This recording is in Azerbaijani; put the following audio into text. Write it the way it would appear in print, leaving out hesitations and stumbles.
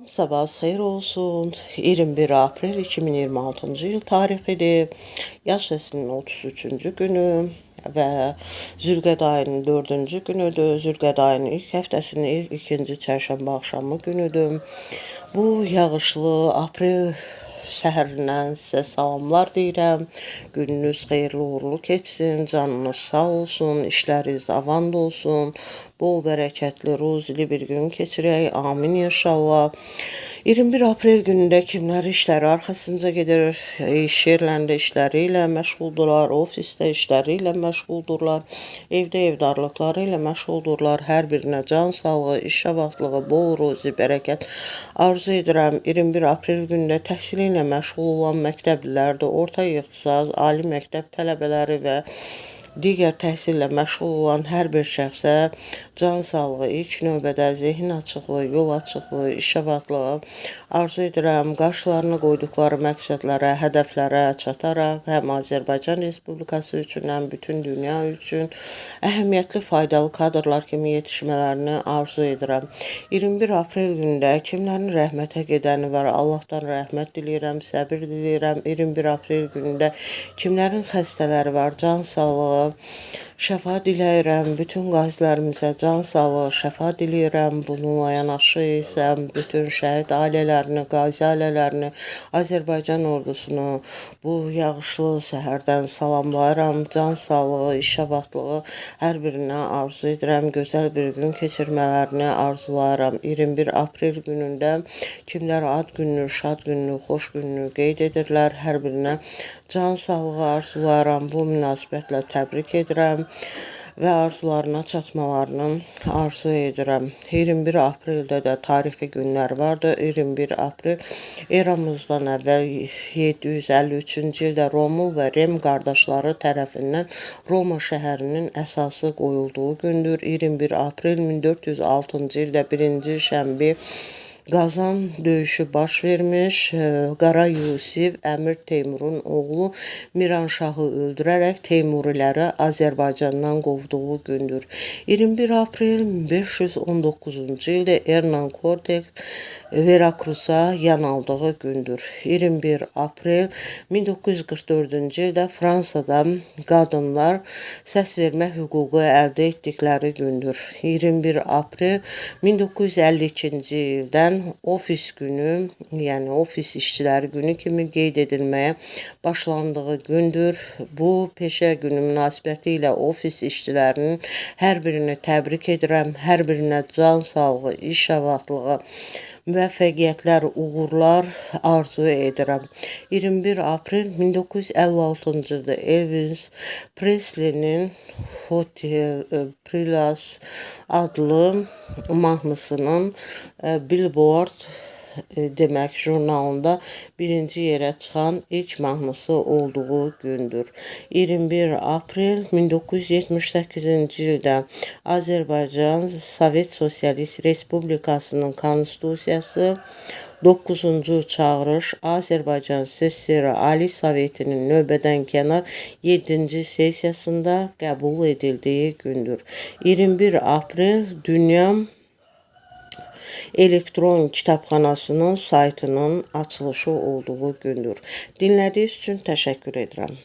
Sabah xeyir olsun. 21 aprel 2026-cı il tarixidir. Yaz fəslinin 33-cü günü və Zülqəd ayının 4-cü günüdür. Zülqəd ayının ilk həftəsinin ilk ikinci çərşənbə axşamı günüdür. Bu yağışlı aprel səhərindən sizə salamlar deyirəm. Gününüz xeyirli uğurlu keçsin, canınız sağ olsun, işləriniz avant olsun. Bol bərəkətli, ruzili bir gün keçirək. Amin inşallah. 21 aprel günündə kimlər işləri arxasınca gedir, iş yerlərində işləri ilə məşğuldurlar, ofisdə işləri ilə məşğuldurlar, evdə evdarlıqları ilə məşğuldurlar. Hər birinə can sağlığı, iş vaxtlığı, bol ruzi, bərəkət arzu edirəm. 21 aprel günündə təhsili ilə məşğul olan məktəblilər də, orta ixtisas, ali məktəb tələbələri və digər təhsillə məşğul olan hər bir şəxsə can sağlığı, ilk növbədə zehin açıqlığı, yol açıqlığı, işə arzu edirəm. Qarşılarına qoyduqları məqsədlərə, hədəflərə çataraq həm Azərbaycan Respublikası üçün, həm bütün dünya üçün əhəmiyyətli, faydalı kadrlar kimi yetişmələrini arzu edirəm. 21 aprel günündə kimlərin rəhmətə gedəni var, Allahdan rəhmət diləyirəm, səbir diləyirəm. 21 aprel günündə kimlərin xəstələri var, can sağlığı, şəfa diləyirəm. Bütün qazilərimizə can sağlığı, şəfa diləyirəm. Bununla yanaşı isə bütün şəhid ailələrini, qazi ailələrini, Azərbaycan ordusunu bu yağışlı səhərdən salamlayıram. Can sağlığı, işə vaxtlığı hər birinə arzu edirəm. Gözəl bir gün keçirmələrini arzulayıram. 21 aprel günündə kimlər ad gününü, şad gününü, xoş gününü qeyd edirlər, hər birinə can sağlığı arzulayıram. Bu münasibətlə təbrik edirəm və arzularına çatmalarını arzu edirəm. 21 apreldə də tarixi günlər vardı. 21 aprel eramızdan əvvəl 753-cü ildə Romul və Rem qardaşları tərəfindən Roma şəhərinin əsası qoyulduğu gündür. 21 aprel 1406-cı ildə birinci şənbi Qazan döyüşü baş vermiş. Qara Yusif Əmir Teymurun oğlu Miranşahı öldürərək Teymuriləri Azərbaycandan qovduğu gündür. 21 aprel 519-cu ildə Hernan Cortes Veracruza yan aldığı gündür. 21 aprel 1944-cü ildə Fransada qadınlar səs vermə hüququ əldə etdikləri gündür. 21 aprel 1952-ci ildən ofis günü, yəni ofis işçiləri günü kimi qeyd edilməyə başlandığı gündür. Bu peşə günü münasibəti ilə ofis işçilərinin hər birini təbrik edirəm. Hər birinə can sağlığı, iş avatlığı, müvəffəqiyyətlər, uğurlar arzu edirəm. 21 aprel 1956-cı ildə Elvis Presley'nin Hotel Palace adlı mahnısının Billboard demək jurnalında birinci yerə çıxan ilk mahnısı olduğu gündür. 21 aprel 1978-ci ildə Azərbaycan Sovet Sosialist Respublikasının Konstitusiyası 9-cu çağırış Azərbaycan SSR Ali Sovetinin növbədənkənar 7-ci sessiyasında qəbul edildiyi gündür. 21 aprel Dünya Elektron Kitabxanasının saytının açılışı olduğu gündür. Dinlədiyiniz üçün təşəkkür edirəm.